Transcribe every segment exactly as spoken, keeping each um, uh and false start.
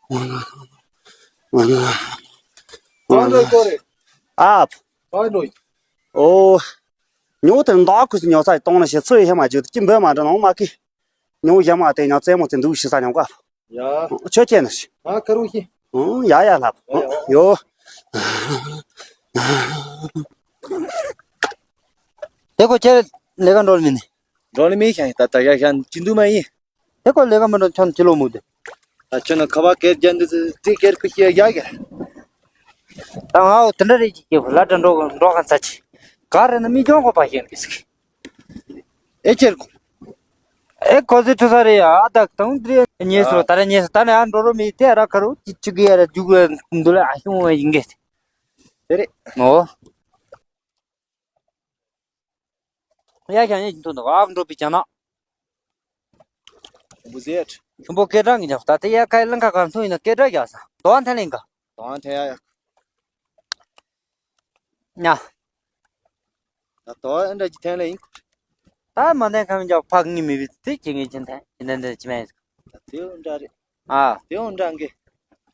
གང་འགྲོ་ཡི་སྐོར་རེད། ཨ། གང་འགྲོ་ཡི། ཨོ། ཉོ་དེ་འདག་ཁུ་སི་ཉོ་ཚ་གཏོང་ན་ཞེ་ཚོད་ཡི་ཧེ་མ་བརྗོད་དེ་ཅི་འབོད་མ་འདྲ་ནང་མ་ཀི། ཉོ་ཡ་མ་དེ་ཉོ་རྩེད་མོ་ཚེ་འདུག་ཤི་ས་ཉོ་ག་ཡ། ཆོས་ཅན་ནི་ཤི། ཨ་ཁ་རུ་ཤི། ཨོ་ཡ་ཡ་ལབ། ཡ་ཡ། ཡོ། དེ་ཁོ་ཁྱེད་ལས་ཀ་འགྲོ་ལ་མིན་ནི། འགྲོ་ལ་མིན་ཤང་ད་ད་ཡ་ཤང་ཅི་འདུག་མ་ཡིན། དེ་ཁོ་ལས་ཀ་མི་འགྲོ་ཁྱོད་ཅི་ལོ་མུག་དེ། ད་ཁྱོད་ན་ཁ་བ་སྐད་རྒྱན་འདི་ཙི་སྐད་ཁུ་ཤི་ཡ་ཡ། ད་ང་འོ་དེ་འདྲ་རེད་ཅིག་སྐྱེས་བུ་ལ་འདྲ་འགྲོ་འགྲོ་ག་ཚ་ཆེ། ག་རེ་ན་མི་སྐྱོང་གོ་པ་ཤེས་ཀི་སི་ཀི། ཨེ་ཁྱེར་གོ། ཨེ་ཁོ་ཚོའི་ཁྲུ་ས་རེད་ཡ། ཨ་ད་དང་དེ་ཉེས་སོ། ད་ར་ཉེས་སོ། ད་ནི་ཨ་འགྲོ་རོ་མི་དེ་ཨ་ར་ཁ་རུ་ཅི་ཅི་གི་ཡ་ར་རྒྱུག་གི་འདུག་ལ་ཨ་ཤུང་བ་ཡིན་གི། དེ་རེད། ཨོ། ཡ་ཀྱང་ཡ་ཀྱི་མཐོང་འདུག་ཨ་འགྲོ་པའི་ཀྱང་ན། བུ་ཟེར། ཁྱུང་པོ་སྐད་གྲགས་ཀྱི་ཉག་ད་དེ་ཡ་ཁའི་ལང་ཁ་གར་མཐོང་ཡིན་ན་སྐད་གྲགས་རྒྱག་ས་དོ་ཨ་འཐེན་ལེན་ག་དོ་ཨ་འཐེན་ཡ་ཡ། ཉ། ད་དོ་ཨ་འདྲ་ཅི་འཐེན་ལེན་ཡིན། ད་མ་འཐེན་ཁ་མི་འཇག་ཕག་ངི་མི་བི་དེ་ཅི་ངེས་ཅི་འཐེན་ཅི་འཐེན་འཐེན་ཅི་མེད། ད་དེའོ་འདྲ་རེད། ཨ། དེའོ་འདྲ་འགེ།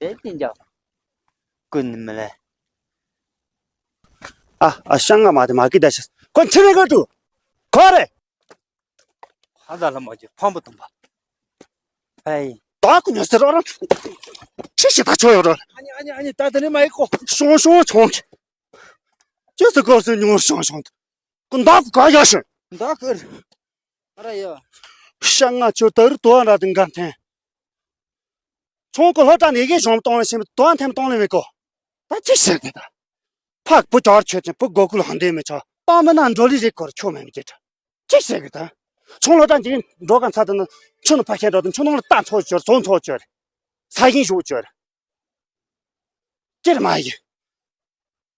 དེ་ཅི་འཇག་ཀུན་ནི་མི་ལེ། ཨ་ཨ་ཤང་ང་མ་དེ་མ་ཀི་ད་ཤ། ཁོ་ཁྱི་རེ་ག་ཏུ། ཁོ་རེ། ཧ་ད་ལ་མ་ཇི་ཕམ་པོ་དུམ་པ། ཧེ། ད་ཁོ་ཉོ་སེ་རོ་རང་། ཁྱི་ཞིག་ད་ཆོ་ཡོད་རོ། ཨ་ནི་ཨ་ནི་ཨ་ནི་ད་དེ་ནི་མ་ཡི་ཀོ། ཤོང་ཤོང་ཆོང་གི། ཅི་སུ་ཀོ་སུ་ཉོ་ཤོང་ཤོང་གི། ཁོ་འདག་ག་ཡ་ཤོང་། འདག་གི། ཨ་ར་ཡ། ཤ་ང་ཆོ་ད་རུ་དོ་ར་དང་ག་འཐེན། ཚོང་ཀོ་ལྷོ་བྲག་ནས་གཞོང་གཏོང་ལེན་བྱེད་མི་དོ་འཐེན་གཏོང་ལེན་མེད་ཀོ། ད་ཅི་ཟེར་གི་ད། ཕག་བུ་ཅར་ཆོད་ཅིང་བུ་སྒོ་ཀུན་ལ་ཧང་འདྲེ་མི་ཆོག་པ་མི་ན་འགྲོ་ལི་རེད་ཀོར་ཆོ་མེད་མི་ཅི་ད། ཅི་ཟེར་གི་ད། ཚོང་ལྷོ་བྲག་འཇིག་འགྲོ་ག་ཚ་དུ་ན་ཆུ་ནུ་ཕ་ཁྱེད་འགྲོ་དུ་ཆུ་ནང་ལ་ལྟ་ཚོ་ཅོར་བཟོ་ཚོ་ཅོར། ས་ཡིན་ཞོག་ཅོར། ཅིར་མ་ཡི།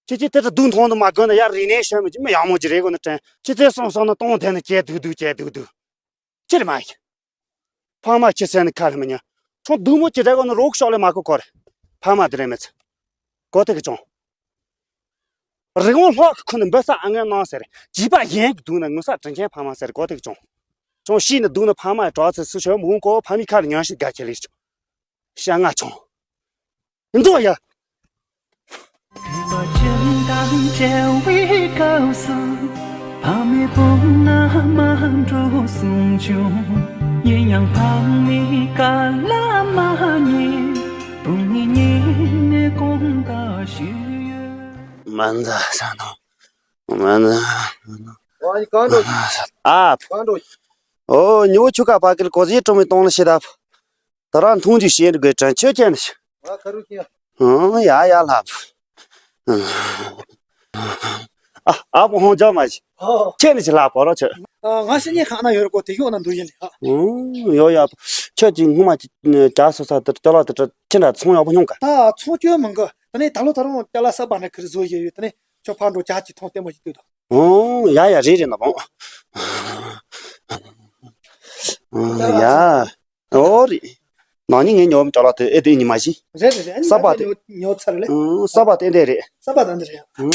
ཅི་ཅི་དེ་ཚོ་སྡུག་མཐོང་དུ་མ་དགོས་ན་ཡར་རིག་གནས་ཤོད་མི་ཅི་མི་ཡག་མོ་ཅི་རེད་གོ་ན་དྲན་ཅི་ཚེ་སོང་སོང་ན་སྟོང་དེ་ན་ཅེ་སྡུག་སྡུག་ཅེ་སྡུག་སྡུག་ཅིར་མ་ཡི། ཕ་མ་ཅི་ཟེར་ན་ཁ་ལ་མི་ཉན། ཚོང་སྡུག་མོ་ཅི་རེད་གོ་ན་རོགས་ཤོག་ལས་མ་གོ་གོ་རེད། ཕ་མ་དེ་རེད་མི་ཚེ། གོ་དེ་གི་ཅོང་། རི་བོང་ལྷོག་གི་ཁུ་ནི་འབུ་ས་ཨ་ངན་གནང་ཟེར། བྱིས་པ་གཞན་གྱི་སྡུག་ན་ངུ་ས་དྲིན་ཆེན་ཕ་མ་ཟེར་གོ་དེ་གི་ཅོང་། ཅོང་ཤི་ནི་སྡུག་ན་ཕ་མ་གྲོགས་ཚེ་སུ་ཤོད་མུང་གོ་ཕ་མི་ཁ་ལ་ཉན་ཤི་དགའ་ཁྱེད་ལས་ཅོང་། ཤ་ང་ཆུང་། འགྲོ་ཡ། བོད་པ་ཁྱིམ་དང་བཅས་པའི་སྐབས་སུ་ཕ་མའི་དཔུང་ན་མ་འགྲོ་གསུང་བྱུང་། ཡིན་ཡང་ཕ་མའི་བཀའ་ལ་མ་ཉན། བུ་ངའི་ཉེ་གནས་དགོངས་དག་ཞུས་ཡོད། མ་འཛའ་ས་ནོ། མ་འཛའ་ས་ནོ། ཨ་ནི་གང་འགྲོ། ཨ། གང་འགྲོ། ཨོ་ཉོ་ཆུ་ཀ་པ་ཀིར་གོ་ཟི་ཀྲོ་མི་གཏོང་ལ་ཤེས་ད། ད་རང་མཐོང་རྒྱུ་ཞེས་དགོས་དྲན་ཆོས་ཅན་ནི། ང་ཁ་རུ་ཁྱི་ཡ། ཨང་ཡ་ཡ་ལབ། ཨ་ཨ་བོ་ཧོང་ཇོ་མ་ཞིག་ཨོ། ཁྱེད་ནི་ཞིག་ལབ་བོ་རོ་ཆོས། ཨ་ང་ཤི་ཉེ་ཁ་ན་ཡོད་ར་གོ་དེ་ཡོད་ན་འདུག་ཡིན་ལེ་ཨ། ཨང་ཡོ་ཡ། ཆོས་ཀྱི་སྔོན་མ་ཅི་ཇ་སོ་ས་དེ་ཅ་ལག་དེ་ཁྱེད་འདྲ་ཚོང་ཡག་པོ་མྱོང་ག་ད་ཚོང་སྐྱོན་མང་གི། ད་ནི་ད་ལོ་ད་རུང་ཅ་ལག་གསར་པ་ནས་ཁིར་བཟོ་ཡོད་ཡོད། ད་ནི་ཁྱོད་ཕར་འགྲོ་ཇ་ཅིག་འཐུང་ལྟད་མོ་ཅིག་ལྟོས་དང་། ཨང་ཡ་ཡ་རེད་རེད་ན་བོང་། ཨང་ཡ། ཨོ་རེད། ནང་ནི་ངའི་ཉོ་མི་ཅ་ལག་དེ་ཨེ་དེ་ཉི་མ་བཞི། རེད་རེད་རེད། ཨ་ནི་ས་པ་ད་དེ་ཉོ་ཉོ་ཚར་ལེ། ཨང་ས་པ་དེ་འདྲས་རེད། ས་པ་ད་འདི་རེད། ཨང་།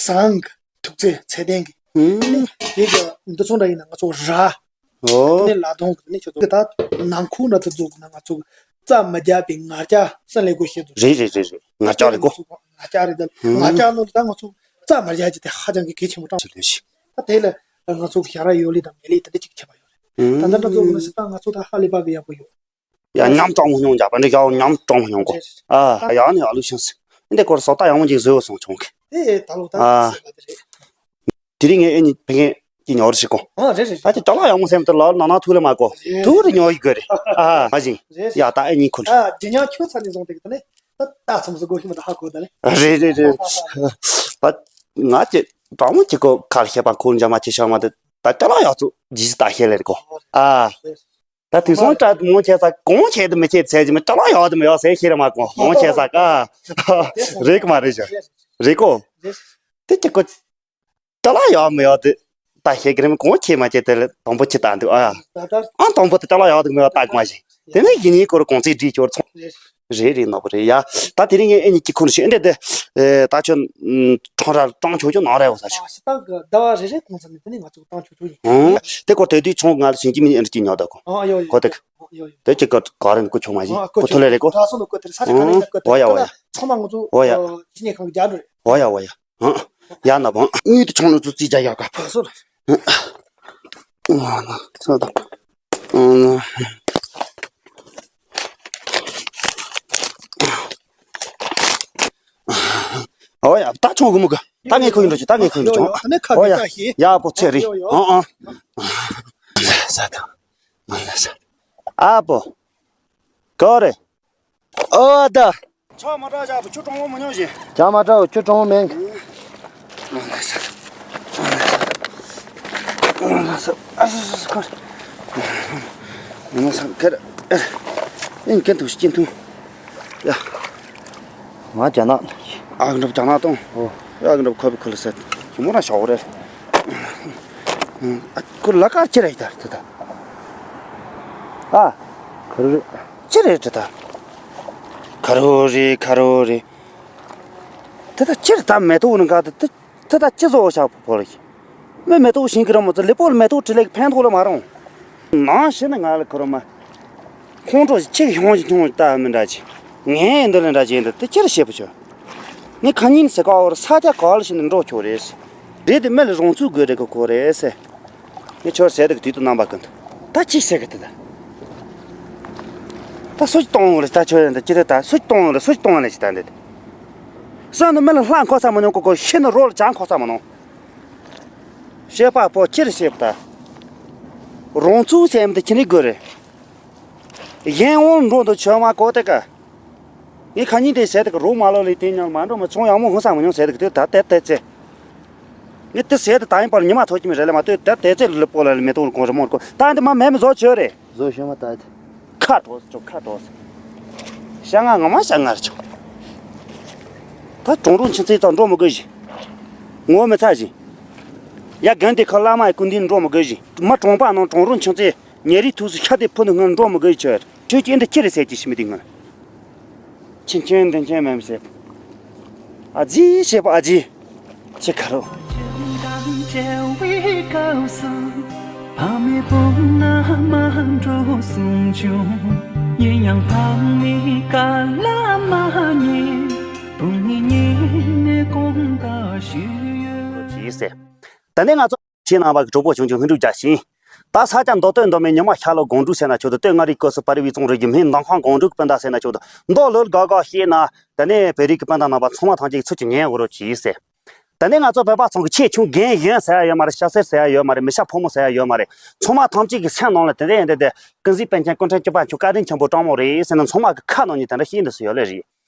ཟངས་ཀྱི་ཐུག་རྫས་ཚད་ལྡན་གྱི། ཨང་། དེ་གི་འདི་ཚོ་འདྲ་ཡིན་ན་ང་ཚོ་ར། ཨོ། དེ་ནས་ལ་དོང་གི་ནི་ཁྱོད་ཚོ་གི་ད་ནང་ཁུག་ན་དེ་ཚོ་གི་ན་ང་ཚོ་གི་རྩྭ་མི་རྒྱག་པའི་ང་རྒྱལ་སེམས་ལས་དགོས་ཤེས་ཚོ། རེད་རེད་རེད་རེད། ང་རྒྱལ་རེད་གོ། ང་རྒྱལ་རེད་ད། ཨང་། ང་རྒྱལ་ནང་དུ་ད་ང་ཚོ་རྩྭ་མི་རྒྱག་ཅིག་དེ་ཧ་ཅང་གི་གལ་ཆེན་པོ་དྲངས། ཞེས་ལོས་ཤིག་ད་དེ་ལ་ང་ཚོ་གི་ཞྭ་ར་ཡོལ་ལི་དང་མེ་ལི་དེ་འདྲ་ཅིག་ཁྱད་པར་ཡོད་རེད། ད་ལྟ་འདྲ་ཚོ་གི་ན་སི་ད་ང་ཚོ་ད་ཧ་ལས་པ་གི་ཡག་པོ་ཡོད། ཡ་ཉམས་སྤྲང་མོ་ཉོ་འཇག་པ་འདྲ་ཡག་ཉམས་སྤྲང་མོ་ཉོ་གོ། རེད་རེད། ཨ་ཡག་ནི་ཡག་ལུགས་ཤིང་སི། འདི་སྐོར་སོ་ད་ཡག་མོ་ཅིག་བཟོས་སོང་ཆུང་གི། ཨེ་ད་ལོ་ད་ཨ། སི་ལ་དེ་རེད། དེ་རིང་ངས་ཨེ་ནི་ཕ་གིན་གྱི་ཉོ་རུ་ཞིག་གོ། ཨ་རེད་རེད་ད་རེད། ཅི་ཅ་ལག་ཡག་མོ་སེམས་དུ་ལ་ནང་ན་ཐུག་ལེ་མ་གོ། རེད། ཐུག་རེ་ཉོ་ཡི་དགོས་རེད། ཨ་མ་བཞིན། རེད་རེད། ཡ་ད་ཨེ་ནི་ཁུལ། ཨ་དེ་ཉག་ཁྱོད་ཚ་ནི་བཟུང་དེ་གི་ད་ནི་ད་ད་ཚོམ་སུ་གོ་ཤི་མ་ད་ཧ་གོ་ད་ནི། རེད་རེད་རེད། ད་ང་ཅི་དྲང་མོ་ཅི་གོ་ཁར་ཤེས་པ་ཁོར་འཇམ་མ་ཅི་ཤོར་མ་དེ་ད་ཅ་ལག་ཡག་ཚུ་ཇི་སི་ད་ཤེས་ལེ་རེད་གོ། ཨ། ད་དུས་སང་སྐྲ་མོ་ཆེ་ས་གོང་ཆེ་དུ་མི་ཆེ་ཚད་ཀྱི་མི་སྐྲ་ལ་ཡག་དུ་མི་ཡག་ཟེར་ཤེས་ར་མ་གོང་གོང་ཆེ་ས་ཀ་རེད་ཀི་མ་རེད་ཤག་རེད་གོ། དེ་ཅི་གོ་སྐྲ་ལ་ཡག་མི་ཡག་དུ་ད་ཤེས་ཀྱི་རེད་མི་གོང་ཆེ་མ་ཆེ་དེ་ལ་དང་པོ་ཆེ་ལྟ་འདུག་ཨ། ཨ་དང་པོ་དེ་སྐྲ་ལ་ཡག་དུ་མི་ཡག་ལྟ་གི་མ་ཤེས་དེ་ནས་ཡིན་ཡིན་སྐོར་གོང་ཚིག་བྲིས་སྐྱོར་ཚོང་། རེད་རེད་ནོར་བུ་རེད་ཡ། ད་དེ་རིང་ངས་ཨེ་ཉི་ཀྱི་ཁུར་ཞིག་ཨེ་འདྲ་དེ། ད་ཁྱོད་ཁྲང་ར་གྲོང་ཆོག་ཆོག་ནང་རེད་བ་ས་ཞིག་ཨ་ཤི་ཏང་གི་ཟླ་བ་རེ་རེ་གོང་ཚ་ནས་དེ་ནས་ང་ཚོ་གྲོང་ཆོག་ཆོག་ཡིན། ཧུང་། དེ་སྐོར་དེ་དུས་ཆུང་ང་ལ་ཞིང་སྐྱིད་མི་ཨེ་འདྲ་ཅིག་ཉོ་ད་གོ་ཨ་ཡོ་ཡོ་གོ་དེ་ཡོ་ཡོ་དེ་ཅིག་ག་ག་རེ་ནི་ཀོ་ཆུང་མ་ཡིན། ཨ་ཀོ་ཐུ་ལེ་རེད་གོ་གྲྭ་སོ་ནོ་ཀོ་དེ་ས་ཆ་ག་ལེ་ཧུང་། ཀོ་དེ་འོ་ཡ་འོ་ཡ། ཚང་མ་ང་ཚོ་འོ་ཡ། ཨ་ཁྱི་ཉེ་ཁང་གི་རྒྱ་འགྲོ་རེད། འོ་ཡ་འོ་ཡ། ཧུང་། ཡ་ན་བང་དངུལ་དུ་ཆུང་ལ་ཚོ་རྩིས་རྒྱ་ཡག་ག་གྲྭ་སོ་ལ། ཧུང་། ཨ་ན་ཚོ་དང་། ཨ་ན། ཨོ་ཡ། ད་ཆུང་གི་མུ་གི་ད་ངས་ཁོ་ཡིན་འགྲོ་ཆུ་ད་ངས་ཁོ་ཡིན་འགྲོ་ཆུང་། ཨ་ནི་ཁ་ཨོ་ཡ། ཡ་པོ་ཚེ་རི། ཨ་ཨ། ས་ད། ཨ་པོ། ག་རེ། ཨོ་ད། ཆ་མ་དྲག་བཞག་པ་ཁྱོད་གྲོང་བོ་མི་ཉོ་ཞིག་ཇ་མ་དྲག་ཁྱོད་གྲོང་བོ་མེད། ང་རྒྱ་ནག་ཨ་གི་འགྲུབ་ཇ་ནག་གཏོང་། ཨོ། ཨ་གི་འགྲུབ་ཁོ་པི་ཁོ་ལ་ཟེར་ཞི་མོ་རང་ཞོག་རེད། ཨ་ཁོ་ལ་ཀ་ཅི་རེད་ད་ད་ད། ཨ། ཁ་རུ་རེད། ཅི་རེད་ད་ད། ཁ་རུ་རེད་ཁ་རུ་རེད། ད་ད་ཅི་རེད་ད་མེ་ཏོག་ནི་ག་ད་ད། ད་ད་ཅི་བཟོ་བྱ་ཕོ་ལ་ཞིག་མི་མེ་ཏོག་ཤིང་གི་ར་མོ་ཙི་ལེ་པོ་ལ་མེ་ཏོག་བྲི་ལེགས་ཕན་ཐོགས་ལ་མ་རུང་། ནང་ཞི་ན་ང་ལ་ཁོ་ར་མ། ཁོང་ཁྲོ་ཆེ་གི་ཧོང་ཞིག་ཁྱོང་ལྟ་མི་འདྲ་ཅི། ངས་འདི་ལ་འདྲ་ཅི་འདི་དེ་ཅི་ར་བྱེད་པ་ཆོ། ངས་ཁ་ཉིན་ཟེར་ག་བར་ས་ཆ་ག་ལ་ཞིག་ནས་འགྲོ་ཆོག་རེད། རེད་དེ་མི་ལ་རང་ཚུགས་དགོས་རེད་གི་ཁོ་རེད་ཟེར། ངས་ཁྱོད་ཟེར་དེ་གི་དུས་དུ་རྣམ་པ་ཀུན་ཏུ། ད་ཅི་ཟེར་གི་དེ་ད། ད་སུ་ཅི་གཏོང་རེད་ད་ཁྱོད་ཡང་ད་ཅི་རེད་ད་སུ་ཅི་གཏོང་རེད་སུ་ཅི་གཏོང་ལེ་ཞིག་ད་འདི་དེ། ས་ནི་མི་ལ་ལྷ་འཁོར་ས་མ་མྱོང་ཀོ་ཀོ་ཤི་ནི་རོ་ལ་ཇ་འཁོར་ས་མ་མྱོང་། བཤད་པ་པོ་ཅི་རེད་བཤད་པ་ད། རང་ཚུགས་སེམས་དེ་ཁྱི་ནི་དགོས་རེད། གཞན་དབང་འགྲོ་འདུག་ཆོས་མ་གོ་དེ་ཀ་ངས་ཁ་ཉིན་དེ་ཟས་དེ་ཀ་རོ་མ་ལོ་ལི་དེ་ཉང་མ་འགྲོ་མ་ཚོང་ཡག་མོ་ཧུན་ས་མ་མྱོང་ཟས་དེ་ཀ་དེ་ད་དེ་དེ་ཚེ། ངས་དེ་ཟས་དེ་ད་ཡིན་པར་ཉི་མ་ཐོག་ཅི་མི་རེ་ལ་མ་ལྟོས་དེ་དེ་ཚེ་ལི་པོ་ལ་ལི་མེ་ཏོག་ལ་གོང་རི་མོར་གོ་ད་འདི་མ་མེ་མི་བཟོ་ཆོས་རེད། བཟོ་ཤེས་མ་ད། ཁ་དྲོ་ཆོ་ཁ་དྲོ། ཤ་ང་ང་མ་ཤ་ངར་ཆོ། ད་གྲོང་རོང་ཆུ་ཚེ་ཙང་འགྲོ་མི་དགོས་ཞིག་ངོ་མི་ཚ་ཞིག་ཡ་རྒན་དེ་ཁ་བླ་མ་ཡི་སྐུ་མདུན་འགྲོ་མི་དགོས་ཞིག་མ་གྲོང་པ་ནང་གྲོང་རོང་ཆུ་ཚེ་ཉེ་རིགས་ཐུགས་སུ་ཤ་དེ་ཕུ་ནུ་ངར་འགྲོ་མི་དགོས་ཆོས། ཁྱོད་ཀྱིས་འདི་ཅི་རེད་ཟེར་གྱི་ཤི་མི་དེ་ངར། ཆིན་ཆིན་དེན་ཆིན་མེམ་ཟེར། ཨ་ཙི་ཞེས་པ་ཨ་ཙི། ཆི་ཁ་རོ། ཅི་ཟེར། ད་ནས་ང་ཚོ། ཁྱེད་རྣམ་པ་གི་གྲོགས་པོ་བྱུང་ཆུང་ཧིན་རུ་རྒྱ་ཤིང་། ད་ས་ཆ་མདོ་སྟོད་མདོ་སྨད་ཉི་མ་ཤར་ལྷོ་སྒང་དྲུག་ཟེར་ན་ཆོག་ཏུ་སྟོད་མངའ་རིས་ཀོ་སུ་པར་བི་ཙོང་རི་རྒྱུ་སྨན་མདང་ཁང་སྒང་དྲུག་སྤུན་ཟླ་ཟེར་ན་ཆོག་ཏུ་མདོ་ལོད་དགའ་དགའ་ཤེས་ན། ད་ནས་བོད་རིགས་ཀྱི་སྤུན་ཟླ་རྣམ་པ་ཚང་མ་ཐམས་ཅད་ཚུར་གྱི་ཉན་འོ་རོ་གྱིས་ཟེར། ད་ནས་ང་ཚོ་བོད་པ་ཚང་གི་ཆེ་ཆུང་རྒན་གཞོན་ཟེར་ཡ་ཡོད་མ་རེད། ཤ་སེར་ཟེར་ཡ་ཡོད་མ་རེད། མི་ཤ་ཕོ་མོ་ཟེར་ཡ་ཡོད་མ་རེད། ཚང་མ་ཐམས་ཅད་ཀྱི་སེམས་ནང་ལ་དེ་འདྲ་ཡིན་དེ་དེ་ཀུན་གཟིགས་པཎ་ཆེན་སྐུ་ཕྲེང་བཅུ་པ་མཆོག་བཀའ་དྲིན་ཆེན་པོ་དྲང་མོ་རེད་ཟེར་ན་ཚང་མ་གི་ཁ་ནང་ནས་དེ་འདྲ་ཤེས་འདུག་སུ་ཡོད་ལེ་རེད།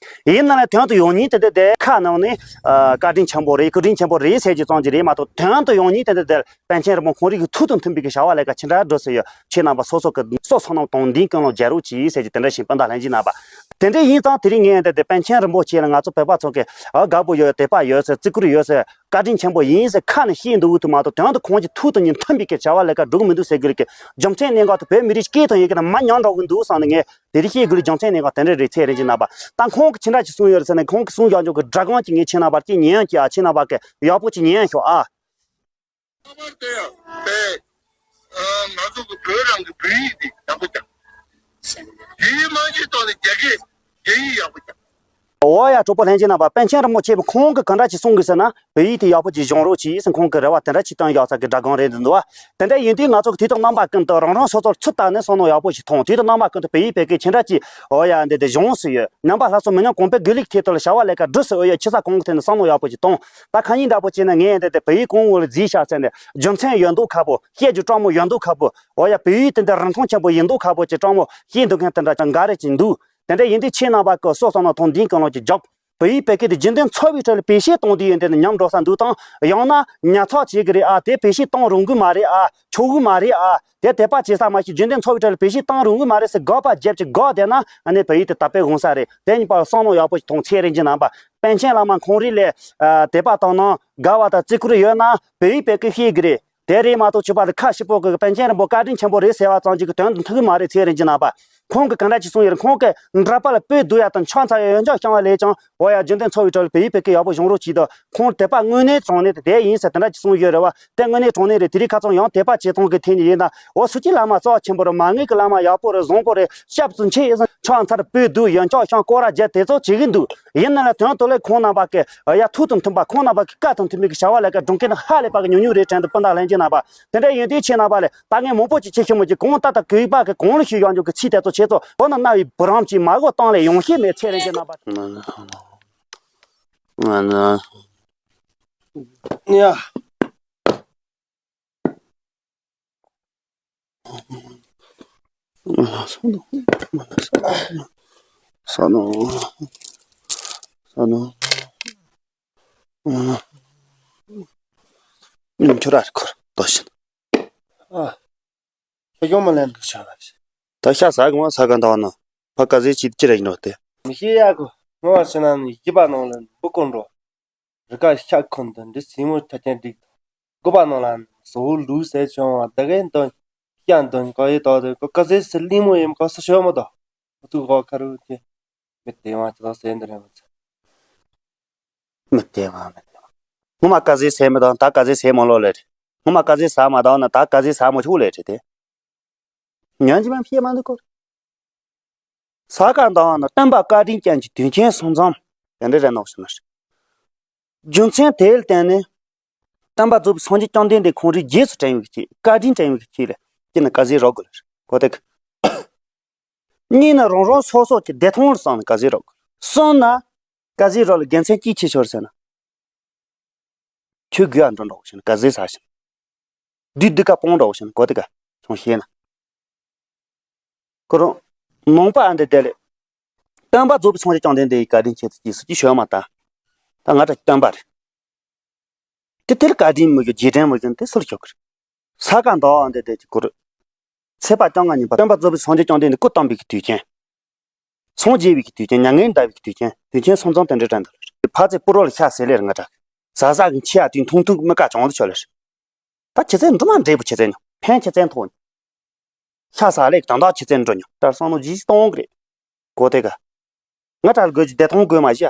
ཡིན་ན་ལས་དོན་དུ་ཡོང་ཉིན་དེ་འདྲ་དེ་ཁ་ནང་ནས་བཀའ་དྲིན་ཆེན་པོ་རེད། བཀའ་དྲིན་ཆེན་པོ་རེད་ཟེར་གྱི་ཙང་གྱི་རེད་མ་གཏོགས་དོན་དུ་ཡོང་ཉིན་དེ་འདྲ་དེ་པཎ་ཆེན་རིན་པོ་ཁོང་རིགས་ཀྱི་ཐུགས་དང་མཐུན་པའི་གི་བྱ་བ་ལས་ཀ་ཅི་འདྲ་འགྲོ་ཟེར་ཡོད། ཁྱེད་རྣམ་པ་སོ་སོ་གི་སོ་སོ་ནང་དང་འདིའི་ཀུན་སློང་རྒྱལ་རོགས་གྱིས་ཟེར་གྱི་དེ་འདྲ་ཞིག་སྤུན་ཟླ་ལྷན་རྒྱས་རྣམ་པ། དེ་འདྲ་ཡིན་ཙང་དེ་རིང་ངས་འདི་དེ་པཎ་ཆེན་རིན་པོ་ཆེ་ལ་ང་ཚོ་བོད་པ་ཚོ་གི་ཨ་དགའ་པོ་ཡོད། དད་པ་ཡོད་ཟེར། བརྩི་བཀུར་ཡོད་ཟེར། བཀའ་དྲིན་ཆེན་པོ་ཡིན་ཟེར་ཁ་ནས་བཤད་འདུག་དུ་མ་གཏོགས་དོན་དུ་ཁོང་གི་ཐུགས་དང་ཉིད་མཐུན་པའི་སྐད་བྱ་བ་ལས་ཀ་སྒྲུབ་མི་འདུག་ཟེར་གི་རེད་ཀི། རྒྱུ་མཚན་གནད་འགག་དེ་བོད་མི་རིགས་སྐད་དང་ཡི་གེ་དང་མ་མཉམ་འགྲོ་གི་འདུག་བསམ་ནས་ངས་དེ་རིགས་བཤད་དགོས་རྒྱུ་མཚན་གནད་འགག་དེ་འདྲ་རེད། ཚེ་རིང་ཅི་ན་པ་ད་ཁོང་གི་ཅི་འདྲ་ཅིག་གསུང་ཡོད་རེད་ཟེར་ནས་ཁོང་གི་གསུང་ཡག་འཇོག་གི་སྒྲ་གང་ཅིག་ངས་ཁྱེད་རྣམ་པར་ཅིག་ཉན་ཡང་ཅིག་ཨ་ཁྱེད་རྣམ་པ་གི་ཡག་པོ་ཅིག་ཉན་ཡང་ཤོག་ཨ། ལྷག་པར་དུ་ཡང་དེ་ང་ཚོ་གི་བོད་རང་གི་བོད་ཡིག་འདི་ཡག་པོ་ཀྱང་དེའི་རྨང་གཞིའི་ཐོག་ནས་རྒྱ་སྐད་རྒྱ་ཡིག་ཡག་པོ་ཀྱང་། འོ་ཡ་གྲོགས་པོ་ལྷན་རྒྱས་རྣམ་པ་པཎ་ཆེན་རིན་པོ་ཆེ་ཁོང་གིས་ག་འདྲ་ཅིག་གསུང་གི་ཟེར་ན་བོད་ཡིག་དེ་ཡག་པོ་ཅིག་སྦྱོང་རོགས་གྱིས་ཟེར་ཁོང་གིས་རེ་བ་དེ་འདྲ་ཅིག་བཏོན་ཡོད་ས་གི་སྒྲ་གང་རེད་འདུག་བ། དེ་འདྲ་ཡིན་དུས་ང་ཚོ་གི་དུས་དང་རྣམ་པ་ཀུན་ཏུ་རང་རང་སོ་སོར་ཚུར་ལྟ་ནས་བསམ་བློ་ཡག་པོ་ཞིག་ཐོངས། དུས་དང་རྣམ་པ་ཀུན་ཏུ་བོད་ཡིག་བོད་སྐད་ཅི་འདྲ་ཅིག་འོ་ཡ་འདི་དེ་སྦྱོངས་སུ་ཡོད། ནང་པ་ལྷ་ས་མི་ཉམས་གོང་འཕེལ་དགེ་ལུགས་ཐད་དུ་ལ་བྱ་བ་ལས་ཀ་སྒྲུབ་སུ་འོས་ཡོད་ཆི་ས་གོང་གི་ཐད་ནས་བསམ་བློ་ཡག་པོ་ཞིག་ཐོངས། ད་ཁ་ཉིན་འདྲ་པོ་བྱས་ན་ངས་འདི་དེ་བོད་ཡིག་གོང་འོག་ལ་རྫིས་བཞག་ཚེ་འདི་རྒྱུ་མཚན་ཡོད་མདོག་ཁ་པོ་བཤད་རྒྱུ་སྤྲང་མོ་ཡོད་མདོག་ཁ་པོ་འོ་ཡ་བོད་ཡིག་དེ་འདི་རིན་ཐང་ཆེན་པོ་ཡིན་མདོག་ཁ་པོ་ཅིག་སྤྲང་མོ་བཤད་འདུག་མཁན་དེ་འདྲ་ཅང་འགའ་རེ་ཅིག་འདུག་དེ་འདྲ་ཡིན་དུས་ཁྱེད་རྣམ་པ་ཀི་སོ་སོ་ནང་ཐོག་འདིའི་ཀུན་སློང་ཅིག་རྒྱོབ། བོད་ཡིག་བོད་སྐད་དེ་རྒྱུན་ལྡན་འཚོ་བའི་ཁྲོད་ལ་བེད་སྤྱོད་གཏོང་དུས་ཡོན་ཏན་དུ་ཉམས་འགྲོ་ས་འདུག་དང་ཡང་ན་ཉར་ཚགས་བྱེད་གི་རེད་ཨ། དེ་བེད་སྤྱོད་གཏོང་རུང་གི་མ་རེད་ཨ། ཆོག་གི་མ་རེད་ཨ། དེ་དད་པ་བྱེད་ས་མ་ཞིག་རྒྱུན་ལྡན་འཚོ་བའི་ཁྲོད་ལ་བེད་སྤྱོད་གཏོང་རུང་གི་མ་རེད་ཟེར་དགག་པ་བརྒྱབ་ཀྱི་དགག་བསྡད་ན་ཨ་ནི་བོད་ཡིག་དེ་དར་སྤེལ་འོང་ས་རེད། དེ་གཉིས་པ་བསམ་བློ་ཡག་པོ་ཞིག་ཐོངས། ཚེ་རིང་ཅི་རྣམ་པ་པཎ་ཆེན་བླ་མ་ཁོང་རིགས་ལས་དད་པ་བཏང་ན་དགའ་བ་དང་བརྩི་བཀུར་ཡོད་ན་བོད་ཡིག་བོད་སྐད་ཤེས་གི་རེད། དེ་རེད་མ་གཏོགས་ཆོས་པ་དེ་ཁ་ཞིབ་པོ་གི་པཎ་ཆེན་རིན་པོ་བཀའ་དྲིན་ཆེན་པོ་རེད་ཟེར་བ་ཙམ་གཅིག་གི་དོན་དུ་མཐུན་གི་མ་རེད། ཚེ་རིང་ཅི་རྣམ་པ། ཁོང་གིས་ག་འདྲ་ཅིག་གསུངས་ཡོད་རེད། ཁོང་གིས་འདྲ་པར་ལ་སྤོས་བསྡུ་ཡ་དང་ཕྱག་འཚལ་ཡ་ཡོན་ཆབ་བསྐྱང་བ་ལས་ཀྱང་འོ་ཡ་རྒྱུན་ལྡན་འཚོ་བའི་གྲོགས་ལ་བོད་ཡིག་བོད་སྐད་ཡག་པོ་སྦྱོང་རོགས་གྱིས་དང་། ཁོང་དད་པ་དངོས་གནས་དྲང་གནས་དེ་དེ་ཡིན་ཟེར་དེ་འདྲ་ཅིག་གསུངས་ཡོད་རེད་བ། དེ་དངོས་གནས་དྲང་གནས་རེད། དེ་རིང་ཁ་སང་ཡང་དད་པ་བྱེད་སྟངས་ཀྱི་ཐད་ནས་ཡིན་ན། འོ་སུ་གཅིག་བླ་མ་རྩ་བ་ཆེན་པོ་རེད། མ་ངེས་ཀྱི་བླ་མ་ཡག་པོ་རེད། བཟང་པོ་རེད། སྐྱབས་སུ་མཆི་ཡིན་ཟེར་ཕྱག་འཚལ་སྤོས་བསྡུ་ཡོན་ཆབ་བསྐྱང་སྐོར་ར་བརྒྱབ་དེ་ཚོ་བྱེད་ཀྱི་འདུག། ཡིན་ན་ལ་དོན་དུ་ལས་ཁོང་རྣམ་པ་གི་ཡ་ཐུགས་དང་མཐུན་པ། ཁོང་རྣམ་པ་གི་བཀའ་དང་མཐུན་པའི་གི་བྱ་བ་ལས་ཀ་སྒྲུབ་མཁན་ནི་ཧ་ལས་པ་གི་ཉུང་ཉུང་རེད་དྲན་འདུག། སྤུན་ཟླ་ལྷན་རྒྱས་རྣམ་པ། དེ་འདྲ་ཡིན་དུས་ཁྱེད་རྣམ་པ་ལས་ད་ངས་མང་པོ་ཅིག་བྱེད་ཤེས་མོད་ཀྱི་གང་ལྟར་ད་གུས་པ་གི་གང་ལ་ཞུ་ཡོང་རྒྱུ་གི་ཚིག་དེ་ཚོ་བྱེད་ཚོ་བོ་ན་རྣ་བའི་བུ་རམ་གྱིས་མ་གོ་བཏང་ལས་ཡོང་ཤེས་མེད་ཚེ་རིང་གི་རྣམ་པ། ང་ནི། ང་ནི། ཡ། ས་ནོ། ས་ནོ། ས་ནོ། ཁྱོད་ར་ཁོར་ལྟོས་ཤིག། ཨ། ཁྱོད་ཡོང་མ་ལེན་གི་ཆ་ལ་ཤི། ད་ཤ་ཟ་གི་མ་ཟ་ག་འདུག་ན། ཕ་ཀ་ཟེ་ཅིག་ཅི་རེད་འགྲོ་དེ། མི་ཤེས་ཡ་གོ། ངོ་བ་ཤི་ན་ནི་ཡིད་པ་ནང་ལ་འབུ་ཀོ་འགྲོ། རི་ཀ་ཤ་ཁོན་དུ་འདི་སྲིན་མོ་ཆ་ཅན་འགྲིག་དང་། དགུ་པ་ནང་ལ་ནི་ཟོ་ལུག་ཟེར་བྱུང་བ་ད་གའི་འདོན། ཤ་འདོན་ག་ཡི་དོག་དེ་ཀ་ཟེ་སི་ལི་མོ་ཡིན་ག་སུ་ཤོད་མོ་དོ། ཨུ་ཚུགས་གོ་ཁ་རུ་དེ། མི་དེ་མ་ཅི་ལ་ཟེར་འདི་རེད་མ་ཚ། མི་དེ་མ་མི་དེ་མ། ངོ་མ་ཀ་ཟེ་ཟེར་མི་དང་ད་ཀ་ཟེ་ཟེར་མ་ལོ་ལེ་རེད། ངོ་མ་ཀ་ཟེ་ཟ་མ་དང་ན་ད་ཀ་ཟེ་ཟ་མ་ཆུག་ལེ་རེད་དེ། ཉོན་ཅི་མ་ཕྱིས་མ་འདུག་གོ། ས་ག་ཟླ་བ་ན་སྟོན་པ་བཀའ་དྲིན་ཅན་གྱི་དུས་ཆེན་སོང་ཙང་དེ་འདྲ་རེད་ནོག་ཟེར་ན། རྒྱུ་མཚན་དེ་ལ་བརྟེན་ནས་སྟོན་པ་རྫོགས་པའི་སངས་རྒྱས་བཅོམ་ལྡན་འདས་ཁོང་རང་རྗེས་སུ་དྲན་ཡོད་ཀྱི་བཀའ་དྲིན་དྲན་ཡོད་ཀྱི་ལ་སྐྱེས་ན་ཀ་ཟེ་རོགས་དགོས་ལ་གོ་དེ་ག། གཉིས་ནི་རང་རང་སོ་སོ་གྱི་བདེ་ཐང་ལ་བསམ་ནས་ཀ་ཟེ་རོགས་དགོས། གསུམ་ན་ཀ་ཟེ་རོགས་ལ་དགེ་མཚན་ཅི་ཆེ་ཤོར་ཟེར་ན། ཆོས་དགེ་བ་འགྲོ་འགྲོ་བཞིན་ཀ་ཟེ་ཟ་བཞིན། བདུད་སྡིག་ག་སྤོང་འགྲོ་བཞིན་གོ་དེ་ག་ཆུང་ཤེས་ན། ཁོ་རང་ནང་པ་ཨ་འདི་དེ་ལས། སྟོན་པ་རྫོགས་པའི་སངས་རྒྱས་བཅོམ་ལྡན་འདས་ཀྱི་བཀའ་དྲིན་ཆེ་ཚུལ་གྱིས་སུ་ཅི་ཤོད་མ་ད། ད་ང་ད་སྟོན་པ་རེད། དེ་དེར་བཀའ་དྲིན་མི་དགོས་རྗེས་དྲན་མི་དགོས་དེ་སུར་ཤོག་གི་རེད། ས་ག་ཟླ་བ་འདི་དེ་གི་སྐོར། ཚེས་པ་བཅོ་ལྔ་ཉིན་པ་སྟོན་པ་རྫོགས་པའི་སངས་རྒྱས་བཅོམ་ལྡན་འདས་སྐུ་བལྟམས་པའི་གི་དུས་ཆེན། སངས་རྒྱས་པའི་གི་དུས་ཆེན་མྱ་ངན་འདའ་བའི་གི་དུས་ཆེན་དུས་ཆེན་སོང་ཙང་དེ་འདྲ་དྲན་འདུག་ལ། ཕ་ཚེ་པུ་རོ་ལ་ཤ་ཟེར་ལེར་ང་དྲག་ཟ་ཟ་གི་འཆི་ཡ་དུས་མཐོང་ཐུག་མི་ཀ་བྱུང་དུ་ཆོག་ལེར། ད་ཁྱེད་ཚེ་འགྲོ་མ་འདྲེས་པོ་ཁྱེད་ཚེ་ཉོ་ཕན་ཁྱེད་ཚེ་ཐོག་ཉོ། ཤ་ཟ་ལེགས་དང་དག་ཁྱེད་ཚེ་འགྲོ་ཉོ་ལྟར་བསམ་བློ་ཇི་ཞིག་གཏོང་གི་རེད། གོ་དེ་ག། ང་དྲག་དགོས་ཀྱི་བདེ་ཐང་དགོས་མ་ཤ།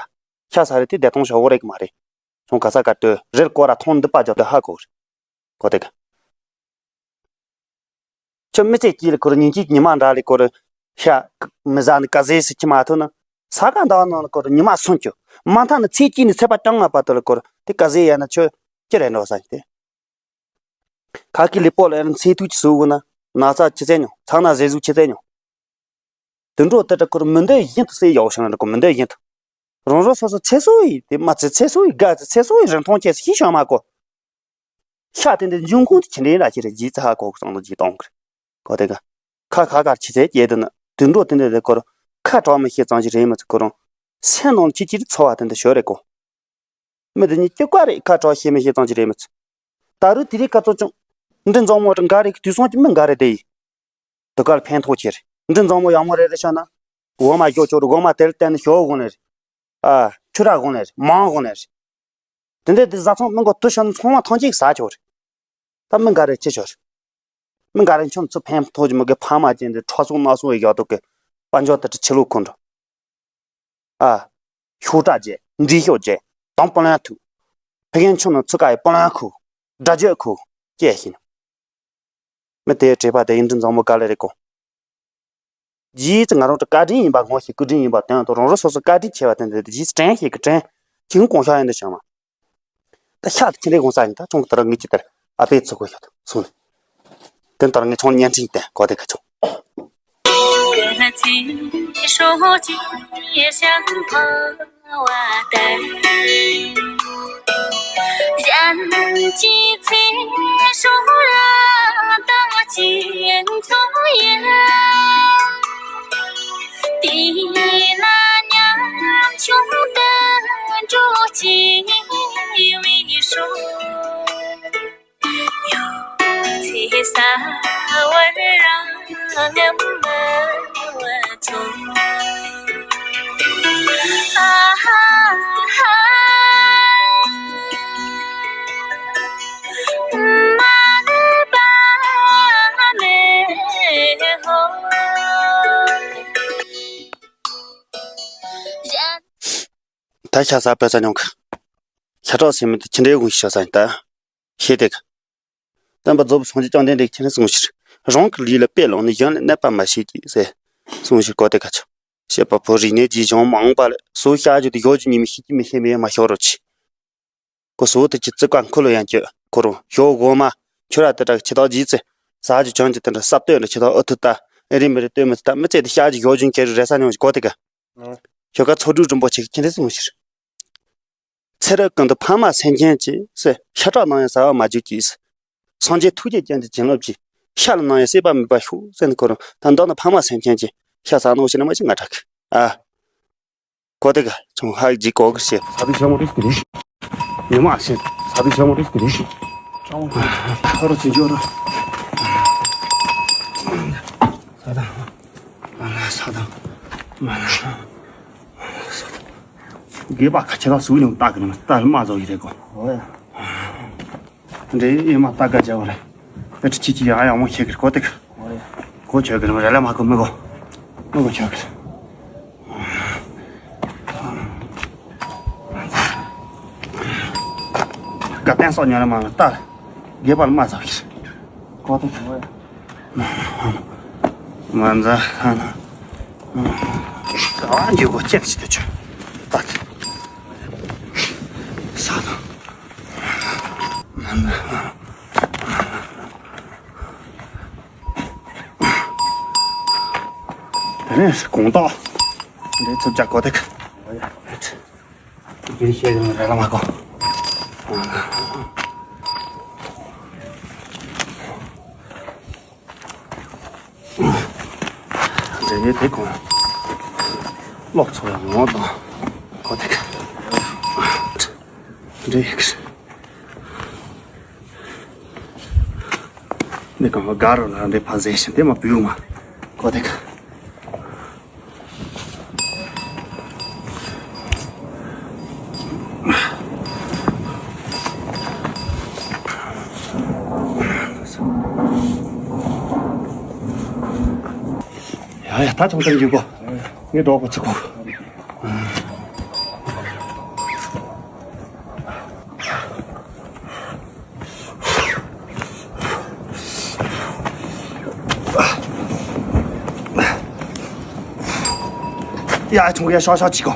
ཤ་ཟ་རེད་དེ་བདེ་ཐང་ཞོག་གོ་རེད་གི་མ་རེད། ཚོང་ག་ས་ག་ལྟོས་རེད་སྐོར་ར་ཐོང་འདི་པ་རྒྱབ་ཏུ་ཧ་གོ་རེད། གོ་དེ་ག། ཁྱོད་མི་ཚེ་གཅིག་ལ་ཁོ་རང་ཉིན་གཅིག་ཉི་མ་འདྲ་ལས་ཁོ་རང་ཤ་མི་ཟ་ནི་ཀ་ཟེ་སི་ཁྱི་མ་ཐུབ་ན། ས་ག་ཟླ་བ་ནང་ལ་ཁོ་རང་ཉི་མ་སུམ་ཅུ། མ་མཐའ་ནི་ཚེས་གཅིག་ནས་ཚེས་པ་བཅོ་ལྔ་བར་དུ་ལ་ཁོ་རང་དེ་ཀ་ཟེ་ཡ་ན་ཁྱོད་ཅི་རེད་འགྲོ་ས་ཡིན་ཏེ། ཁ་ཁི་ལི་པོ་ལ་ཡ་ན་ཚེས་ཐུག་ཅི་སུ་གུ་ན་ན་ཚ་ཁྱི་ཚེ་ཉོ་ཚ་ན་ཟེ་ཟུག་ཁྱི་ཚེ་ཉོ། དུད་འགྲོ་དེ་འདྲ་ཁོར་མི་འདོད་བཞིན་དུ་སེ་ཡག་ཤིང་ལ་ཁོ་མི་འདོད་བཞིན་དུ། རང་རང་སོ་སོ་ཚེ་སྲོག་ཡིན་དེ་མ་ཚེ་ཚེ་སྲོག་ཡིན་དགའ་ཚེ་ཚེ་སྲོག་ཡིན་རིན་ཐང་ཆེ་ཤི་ཤོར་མ་གོ། ཤ་དེ་འདྲ་འབྱུང་ཁུངས་དེ་ཅི་འདྲའི་ར་ཅི་རེད་ཇི་ཚ་ཧ་གོ་གི་སང་ལོ་ཇི་གཏོང་གི་རེད་གོ་དེ་ག། ཁ་ཁ་ཁར་ཆི་ཚེ་སྐྱེས་དུ་ན་དུད་འགྲོ་དེ་འདྲ་དེ་ཁོར་ཁ་གྲག་མི་ཤེས་ཙང་ཅི་རེད་མི་ཚེ་ཁོ་རང་སེམས་ནང་ལ་ཁྱི་ཁྱི་རི་འཚོ་བ་དེ་འདྲ་ཤོར་རེད་གོ། མི་དེ་གཉིས་གཅིག་པ་རེད་ཁ་གྲག་ཤེས་མི་ཤེས་ཙང་ཅི་རེད་མི་ཚེ། ད་རུ་དེ་རིགས་ཀ་ཚོ་ཅུང་། འདྲི་འཛོང་མོ་རེད་འགའ་རེ་གི་དུས་སང་གི་མི་འགའ་རེ་དེ་ཡིན། དུ་ཀར་ཕན་ཐོགས་ཆེ་རེད། འདི་འཛོང་མོ་ཡག་མོ་རེད་རེད་ཤོད་ན། འོ་མ་ཞོ་ཆོ་རེད་འོ་མ་དེར་བརྟེན་ནས་ཞོ་དགོས་ནས་རེད། ཨ། ཆུ་ར་དགོས་ནས་རེད་མང་དགོས་ནས་རེད། དེ་འདྲས་དེ་བཟའ་ཚང་མི་མགོ་དུ་ཤོད་ན་ཚང་མ་ཐང་ཅིག་ཟ་ཆོག་རེད། ད་མི་འགའ་རེ་ཅི་ཆོག་རེད། མི་འགའ་རེ་ཁྱོད་ཚོ་ཕན་ཐོགས་ཀྱི་མི་དགེ་ཕ་མ་ཅན་དེ་ཁྲ་སོང་སྣ་སོང་ཡི་ཡག་དུ་གི་དཔལ་འབྱོར་དེ་ཁྲི་ཕྱི་ལོ་ཁོ་འགྲོ། ཨ། ཤོག་དྲ་བརྗེ། འབྲི་ཤོག་བརྗེ། དང་པོ་ལན་ཐུག་ཕ་རྒན་ཆུང་ནང་ཚུ་ཀ་ཡི་པོ་ལན་ཁུ། སྒྲ་བརྗོད་ཁུ། ཅེས་ཤིང་། མི་དེའི་དྲེགས་པ་དེ་ཡིན་འདྲི་འཛམ་བུ་ག་ལེ་རེ་གོ། རྗེས་ཀྱི་ང་རང་ཚོ་བཀའ་དྲིན་ཡིན་པ་ངོ་ཤེས་སྐུ་དྲིན་ཡིན་པ་དོན་དུ་རང་རང་སོ་སོ་བཀའ་དྲིན་ཆེ་བ་དེ་འདྲ་རྗེས་དྲན་ཤེས་ཀྱི་དྲན། ཅིང་གོང་ཤ་ཡིན་འདྲ་བྱུང་བ། ད་ཤ་དེ་ཁྱི་འདྲའི་གོང་ས་ཡིན་ད་ཁྱོང་གི་ད་ར་ངེད་ཀྱི་དེར་ཨ་ཕའི་ཚུ་གོ་ཤོད་སོང་ནས། དེ་ལྟར་ངས་ཁྱོང་བརྙན་འཕྲིན་བསྟན་གོ་དེ་ཁ་ཆུང་། ད་ཤ་ཟ་དཔེ་ཚ་མྱོང་གི། ཤ་ཁྲག་སེམས་མེད་དུ་ཁྱི་འདྲའི་དགོངས་ཤ་ཟ་ཡིན་ད། ཤེས་དེ་གི། སྟོན་པ་རྫོགས་པའི་སངས་རྒྱས་བཅོམ་ལྡན་འདས་ཁྱེད་རང་གསུངས་ཕྱིར། རང་གི་ལུས་ལ་དཔེ་བླངས་ནས་གཞན་ལ་གནོད་པ་མ་བྱེད་ཅིག་ཟེར། གསུངས་ཕྱིར་གོ་དེ་ག་ཆོ། བཤད་པ་པོ་རིག་གནས་ཀྱི་གཞུང་མང་པ་ལ་སོ་བཤད་རྒྱུ་དེ་ཞོག་རྒྱུ་ཉི་མ་ཤེས་ཀྱི་མི་ཤེས་མེད་མ་ཤོར་རོ་ཆི། ཁོ་སོ་དེ་ཀྱི་བརྩི་བཀའ་འཁོར་ལོ་ཡན་གྱི་ཁོ་རང་ཞོག་གོ་མ། ཁྱོད་ར་དེ་དྲག་ཆི་ཐག་ཇི་ཙེ། ཟ་རྒྱུ་ཅང་གྱི་དེ་འདྲ་སྲབ་སྟོད་འདྲ་ཆི་ཐག་ཨུ་ཐུ་ད། ཨེ་རི་མི་རི་སྟོད་མི་ཐུ་ད་མི་ཚེ་དེ་བཤད་རྒྱུ་ཞོག་རྒྱུ་ཁྱེད་རེ་ས་མྱོང་ཞིག་གོ་དེ་ག། ཁྱོད་ཀ་ཚོ་དྲུག་རིན་པོ་ཆེ་གི་ཁྱེད་རེ་སོང་ཕྱིར། ཚེ་རབས་ཀུན་ཏུ་ཕ་མ་སེམས་ཅན་གྱི་ཟེར། ཤ་ཁྲག་ནང་ཡང་ཟ་བ་མ་བྱེད་ཅིག་ཟེར། སངས་རྒྱས་ཐུགས་རྗེ་ཅན་དུ་བྱིན་རློབས་ཀྱིས། ཤ་ལ་ནང་ཡང་སྲེད་པ་མེད་པར་ཤོག་ཟེར་ནས་ཁོ་རང་ད་མདོར་ན་ཕ་མ་སེམས་ཅན་གྱི་ཤ་ཟ་ནོ་ཞེ་ན་མ་ཞིག་ང་དྲག་གི་ཨ། ཁོ་དེ་ག་ཚོང་ཧ་ཅིག་གོ་གི་ཤེས། ས་བི་ཤ་མོ་རིགས་དེ་རེད། ཉི་མ་ཤེས་ས་བི་ཤ་མོ་རིགས་དེ་རེད། ཁ་རོ་ཚིན་ཅོ་ར། ས་དང་། མ་ན་ས་དང་། མ་ན་ས་དང་། དགེ་བ་ཁ་ཆེ་ལ་སུ་ཉུང་བཏགས་གི་ནི་མ་བཏགས་མ་བཟོ་ཡི་རེད་གོ། འདྲེ་ཨེ་མ་བཏགས་ག་བྱ་བ་རེད། དཔེ་ཁྲི་ཆི་ཆི་ཡང་ཡང་མོ་ཤེས་གི་གོ་ཏེ་ག། གོ་ཆོད་གི་ནི་མ་རེད་ལ་མ་གོ་མི་གོ། མི་གོ་ཆོད་གི། ག་བསྟན་སོགས་ཉོ་ལ་མ་ལ་བཏགས། དགེ་བ་ལ་མ་བཟོ་གི་གོ་ཏེ་ག། མ་འཛའ་ཧ་ན། ཨ་འཇུ་གོ་ཅེར་ཅི་ཏུ་ཆུ། ཏག་ས་དང་། མ་འཛའ་ཧ། དེ་ནས་དགོང་དག་འདི་ཚུར་རྒྱག་གོ་དེ་ག། འདི་བཤད་ཀྱི་རེད་ལ་མ་གོ། འདི་ནས་དེ་གོ། སློབ་ཚོགས་ཡང་ངོ་དང་། གོ་དེ་ག། འདི་ག་ག་རུ་ལ་འདི་ཕ་ཟེ་ཤི་འདི་མ་བུ་མ། གོ་དེ་ག། ཡ་ཡ་ད་ཆུང་ཆུང་འཇུག་གོ། ངས་འགྲོ་གོ་ཚུགས་གོ། ཡ་ཆུང་གི་ཡ་ཤོག་ཤོག་ཅིག་གོ།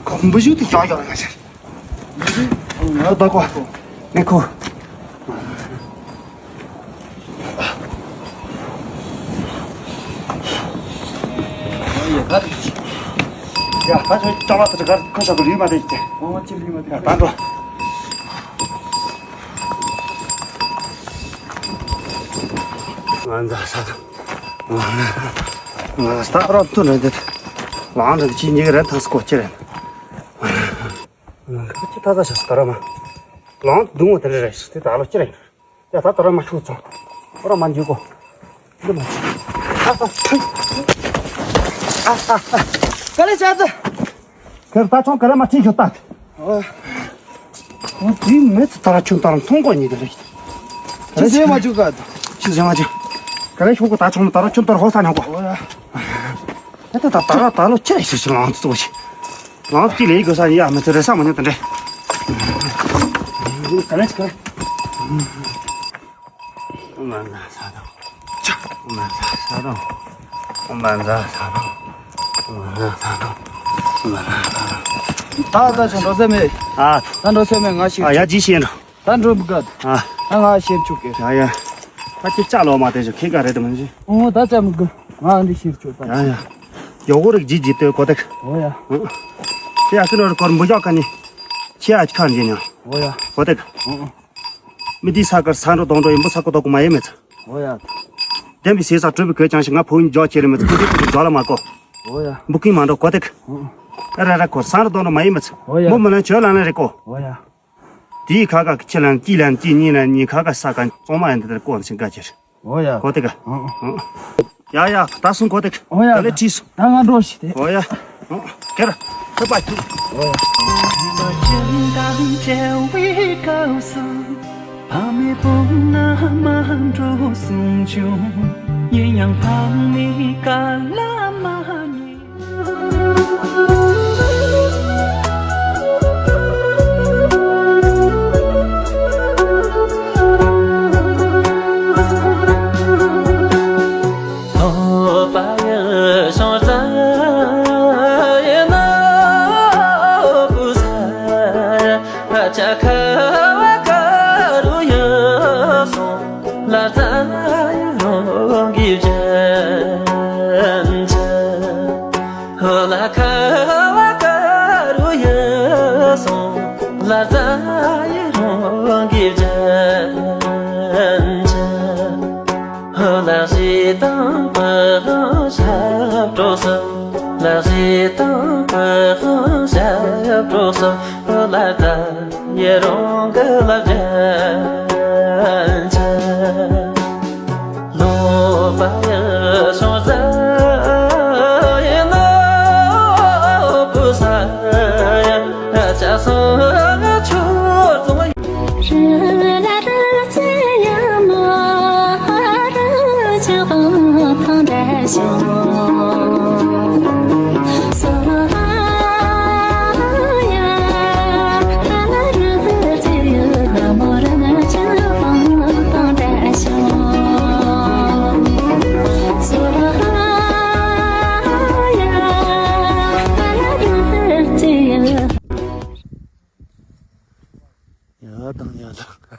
གོམ་པ་བཞུགས་ཏེ་ཡག་ཡག་ཡག་ཟེར། ང་ད་གོ། ངས་ཁུ། ཡ་ད་ཆོས་ཅག་ལ་ད་ཆ་གར་ཁ་ཤག་གི་ལུས་མ་བསྡད་ཀྱི། ང་ང་ཅི་ལུས་མ་བསྡད། ཡ་ད་འགྲོ། ང་འཛའ་ས་དང་། ང་ས་རབ་ཏུ་རེད་དེ། ལང་རེད་ཅི་ཉིག་རེད་ཐང་སྐོ་ཅི་རེད། ཁ་ཅི་ཐ་ཚ་ཆ་སི་ད་ར་མ། ལང་དུ་ངོ་དེ་རེད་རེད་ཤི་དེ་ད་ལོ་ཅི་རེད། ཡ་ད་ད་ར་མ་ཤུ་ཚོ། ད་ར་མ་འཇུག་གོ། འདི་མ་ཤུ། ཨ་ཨ་ཨ། ཨ་ཨ་ཨ། ག་ལེ་ཆ་ད། ཁེར་ད་ཆོང་ག་ར་མ་ཁྲིད་ཤོག་ད། ཨོ། ཨོ་དེ་མེད་ད་ར་ཆུང་ད་ར་མཐོང་གོ་ཉིད་དེ་རེད། ཆི་ཟེ་མ་བཅུག་ག་ད། ཆི་ཟེ་མ་བཅུག་ག་རེ་ཤོག་གོ་ད་ཆོང་ད་ར་ཆུང་ད་ར་ཧོ་ས་ཉོ་གོ། ཨོ་ཡ། ད་ད་ད་ད་ད་ལོ་ཁྱེད་ཞིག་ཞིག་ལངས་ཚོ་ཞིག་ལངས་ཀྱི་ལས་གོ་ས་ཡ་མི་ཚེ་རེ་ས་མ་ཉོ་དེ་འདྲ། ག་ལེ་ཆི་ག་ལེ། ཨོཾ་མ་ཎི་ས་དང་། ཨོཾ་མ་ཎི་ས་དང་། ཨོཾ་མ་ཎི་ས་དང་། ཨོཾ་མ་ཎི་ས་དང་། ཨོཾ་མ་ཎི་ས་དང་། ད་ད་ཆ་འགྲོ་ས་མེད། ཨ། ད་འགྲོ་ས་མེད་ང་ཞིག་ཨ་ཡ་ཇི་ཤེས་འགྲོ། ད་འགྲོ་མི་དགོས། ཨ། ད་ང་ཤེས་བཅུག་གི། ཡ་ཡ། ད་ཁྱེད་ཅག་ལོ་མ་དེ་ཞིག་ཁྱེད་ག་རེད་དམ་ཞིག་ཨོ་ད་ཅག་མི་དགོས། ང་འདི་ཤེས་བཅུག་ད། ཡ་ཡ། ཡོ་གོ་རིག་ཇི་ཇི་ཏེ་གོ་དེག་ཨོ་ཡ། དེ་ཡ་ཁི་ནོར་སྐོར་འབུ་ཡག་ཁ་ནི། ཁྱེད་ཨ་ཁ་འཇི་ཉ། ཨོ་ཡ། གོ་དེག་ཨོ་ཨོ། མི་དེ་ས་ཀར་ས་འགྲོ་གདོང་འགྲོ་ཡིན་པོ་ས་ཀོ་དོ་གོ་མ་ཡེ་མེད་ཚ། ཨོ་ཡ། བདེན་པའི་ཟས་ས་གྲུབ་པའི་གོས་ཀྱང་ཞིག་ང་ཕོ་བོ་འཇོག་ཁྱེར་མེད་ཚ་ཁོ་དེ་ཁོ་དེ་འཇོག་ལ་མ་གོ། ཨོ་ཡ། འབུ་ཀིང་མ་འགྲོ་གོ་དེག་ཨོ་ཨོ། ར་ར་ཁོ་ས་འགྲོ་གདོང་འགྲོ་མ་ཡེ་མེད་ཚ། ཨོ་ཡ། མོ་མི་ལན་བྱོས་ལན་ལན་རེ་གོ། ཨོ་ཡ། དེའི་ཁ་ཁ་ཁྱི་ལན་ཅི་ལན་ཅི་གཉིས་ལན་གཉིས་ཁ་ཁ་ས་ཀ་ཙོང་མ་ཡན་དེ་དེར་གོ་ཞིག་ག་ཁྱེར། ཨོ་ཡ། གོ་དེ་ག་ཨང་ཨང་། ཡ་ཡ་ད་སོང་གོ་དེ་ག་ཨོ་ཡ། ད་ལེ་ཁྲིས་སོང་། ད་ང་འགྲོ་ཞིག་དེ། ཨོ་ཡ། ཨང་། ཁེར་ཐུབ་པ་ཁྱི། ཨོ་ཡ། ཕ་མའི་དཔུང་ན་མ་འགྲོ་གསུང་བྱུང་། ཡིན་ཡང་ཕ་མའི་བཀའ་ལ་མ་ཉན། ལྷོ་པ་ཡི་ཤོང་རྩ་ཡི་ནོར་བུ་ས་ཡ། ཨ་ཅག་ཁ་བ་ཀ་རུ་ཡོད་སོང་། ལ་རྩ་ཡི་རོང་གི་བྱན་ཆ། ཧོ་ལ་ཁ་བ་ཀ་རུ་ཡོད་སོང་། ལ་རྩ་ཡི་རོང་གི་བྱན་ཆ། ལག་ཤེས་དང་པོའི་ཞབས་བྲོ་སོ། ལག་ཤེས་དང་པོའི་ཞབས་བྲོ་སོ། ལ་རྩ་ཡི་རོང་གི་ལ་བྱན་ཆ། ལྷོ་པ་ཡི་ཤོང་རྩ་ཡི་ནོར་བུ་ས་ཡ། ལྕགས་སོ་ཆུ་རྫོང་། ཡ་དང་ཡ་དང་།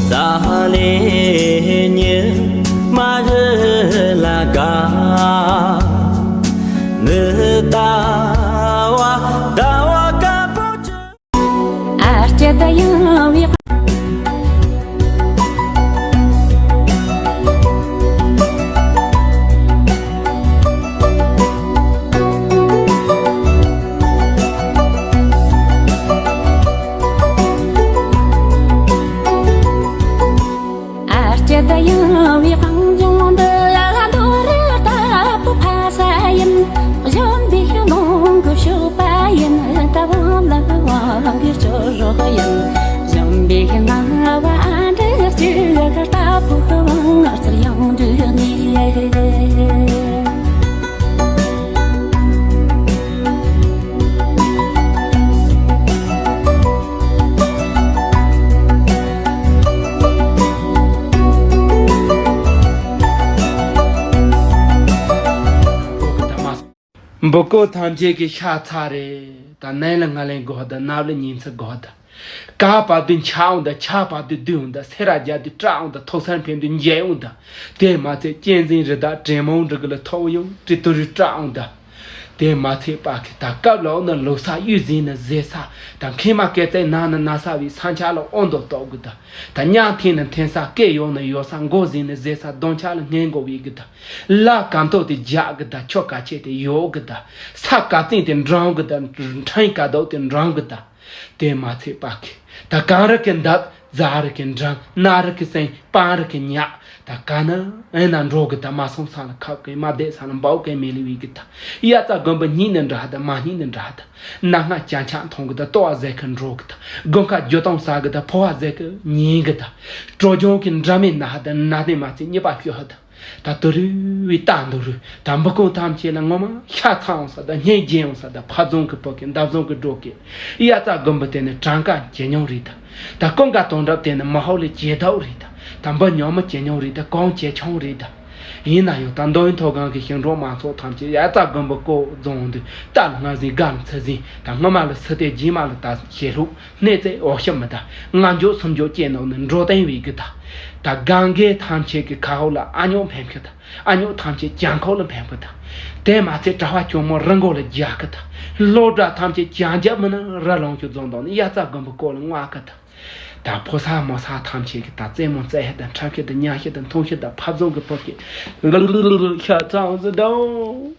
ཙ་ལེ་ཉི་མ་རི་ལ་དགའ། མི་ལྟ་བ་ལྟ་བ་དཀར་པོ་ཆུ། ཨ་སྐྱིད་ཡང་བའི། ཨ་སྐྱིད་ཡང་བའི་གངས་ལྗོངས་འདི་ཡ་རྡོ་རི་ལྟ་བུ་ཕ་ས་ཡིན། གཞོན་པའི་ལུང་གི་ཕྱུག་པ་ཡིན། ད་བང་ལ་བང་གི་སྐྱོ་རོགས་ཡིན། གཞོན་པའི་ང་བ་འདྲི་གཅིག་ལྟ་བུ་བང་རྩར་ཡང་འདྲི་ནས། འབུ་ཀོ་ཐམས་ཅད་ཀྱི་ཤ་ཚ་རེད། ད་ནས་ལ་ང་ལེན་དགོས་ད། ནབ་ལ་ཉིན་ཚེ་དགོས་ད། ཀ་བབ་དུས་འཆའ་འོང་ད། ཆ་བབ་དུས་བསྡུས་འོང་ད། སེ་ར་རྒྱབ་དུས་སྐྲག་འོང་ད། ཐོག་སར་འཕེན་དུས་འཇལ་འོང་ད། དེ་མ་ཚད་གཅན་གཟན་རི་དྭགས་དྲེད་མོང་འབྲི་གི་ལ་ཐོབ་ཡོང་དྲི་དུ་རུ་སྐྲག་འོང་ད། དེ་མ་ཚད་པ་གི་ད་སྐབས་ལ་འོ་ན་ལོ་ས་གཡུ་ཟིན་ན་ཟེ་ས། ད་མཁལ་མ་སྐེ་རྩེ་ན་ན་ན་ས་བའི་ས་ཆ་ལ་ཨོ་མདོ་གཏོགས་གི་ད། ད་ཉག་འཐེན་ན་འཐེན་ས་སྐེ་ཡོང་ན་ཡོ་ས། མགོ་ཟིན་ན་ཟེ་ས། གདོང་ཆ་ལ་སྔས་མགོ་བའི་གི་ད། ལ་ཀ་མཐོ་དེ་རྒྱག་གི་ད། ཆོ་ཀ་ཆེ་དེ་ཡོག་གི་ད། ས་ཀ་བཙན་དེ་འགྲང་གི་ད། འཕྲིན་ཀ་དོག་དེ་འགྲང་གི་ད། དེ་མ་ཚད་པ་གི་ད་གངས་རི་གི་འདབས། རྫ་རི་གི་འགྲམ། ནགས་རི་གི་སེང་། སྤང་རི་གི་ཉག་ད་ག་ན་ཨེ་ན་འགྲོ་གི་ད། མ་སོང་ས་ལ་ཁབ་གི། མ་བསྡད་ས་ལ་འབའ་གི་མེ་ལི་བི་གི་ད། དབྱར་རྩྭ་དགུན་འབུ་སྙིང་ནི་འདྲ་ད། མ་སྙིང་ནི་འདྲ་ད། ནང་སྔ་ཅང་ཆ་མཐོང་གི་ད། ལྟོ་བ་ཟེ་གི་འགྲོ་གི་ད། དགུན་ཁ་རྒྱུ་དང་ཟ་གི་ད། ཕོ་བ་ཟེ་གི་ཉིན་གི་ད། དྲོ་ལྗང་གི་འདྲ་མིན་ན་ཧ་ད། ན་ནི་མ་ཚད་གཉིས་པ་ཤོ་ཧ་ད། ད་དུ་རུ་བའི་རྟ་འདུ་རུ་ད། འབུ་ཀོང་ཐམས་ཅད་ལ་ངོ་མ་ཤ་ཚ་འོང་ས་ད། སྙིང་རྗེ་འོང་ས་ད། ཕ་རྫོང་གི་བུ་གི། འདབ་རྫོང་གི་འགྲོ་གི། དབྱར་རྩྭ་དགུན་འབུ་དེ་ནི་གྲངས་ཀ་ཇེ་ཉུང་རེད་ད། ད་ཀུན་དགའ་དོན་གྲུབ་དེ་ནི་མི་ཧོ་ལི་ཇེ་དྭོག་རེད་ད། ད་འབུ་ཉུང་མི་ཇེ་ཉུང་རེད་ད། གོང་ཇེ་ཆུང་རེད་ད། ཡིན་ན་ཡང་ད་མདོ་དབུས་མཐོ་སྒང་གི་ཞིང་འབྲོག་མང་ཚོགས་ཐམས་ཅད་དབྱར་རྩྭ་དགུན་འབུ་ཀོ་རྫོང་དུ་རྟ་ལ་སྔར་ཟིན། སྒ་ལ་ཚུར་ཟིན། ད་སྔོན་མ་ལ་སུ་སྟེ་རྗེས་མ་ལ་ད་ཞེ་ལྷུག་སྣེ་རྩེ་འོ་ཤི་མི་ད། ང་འཇོག་སུམ་འཇོག་ཅེས་ནོག་ནི་འགྲོ་བསྟན་བའི་གི་ད། ད་གང་གའི་ཐམས་ཅད་ཀྱི་ཁ་ཧོ་ལ་ཨ་ཉོག་འཕེན་ཁི་ད། ཨ་ཉོག་ཐམས་ཅད་གྱང་ཁོག་ལ་འཕེན་ཁི་ད། དེ་མ་ཚད་གྲྭ་བ་གྱོང་མོ་རི་མགོ་ལ་རྒྱག་གི་ད། སློབ་གྲྭ་ཐམས་ཅད་གྱང་རྒྱབ་མི་ན་རི་ལུང་ཁྱུ་རྫོང་དང་ནི་དབྱར་རྩྭ་དགུན་འབུ་ཀོ་ལ་བསྔགས་གི་ད། ད་ཕོ་གསར་མོ་གསར་ཐམས་ཅད་ཀྱི་ད་རྩེད་མོ་རྩེ་ཤི་ད། འཁྲབ་ཤི་ད། ཉལ་ཤི་ད། འཐུང་ཤི་ད། ཕ་བཟང་གི་ཕོ་སྐྱེས་ཤ་ཚང་ཟི་དང་།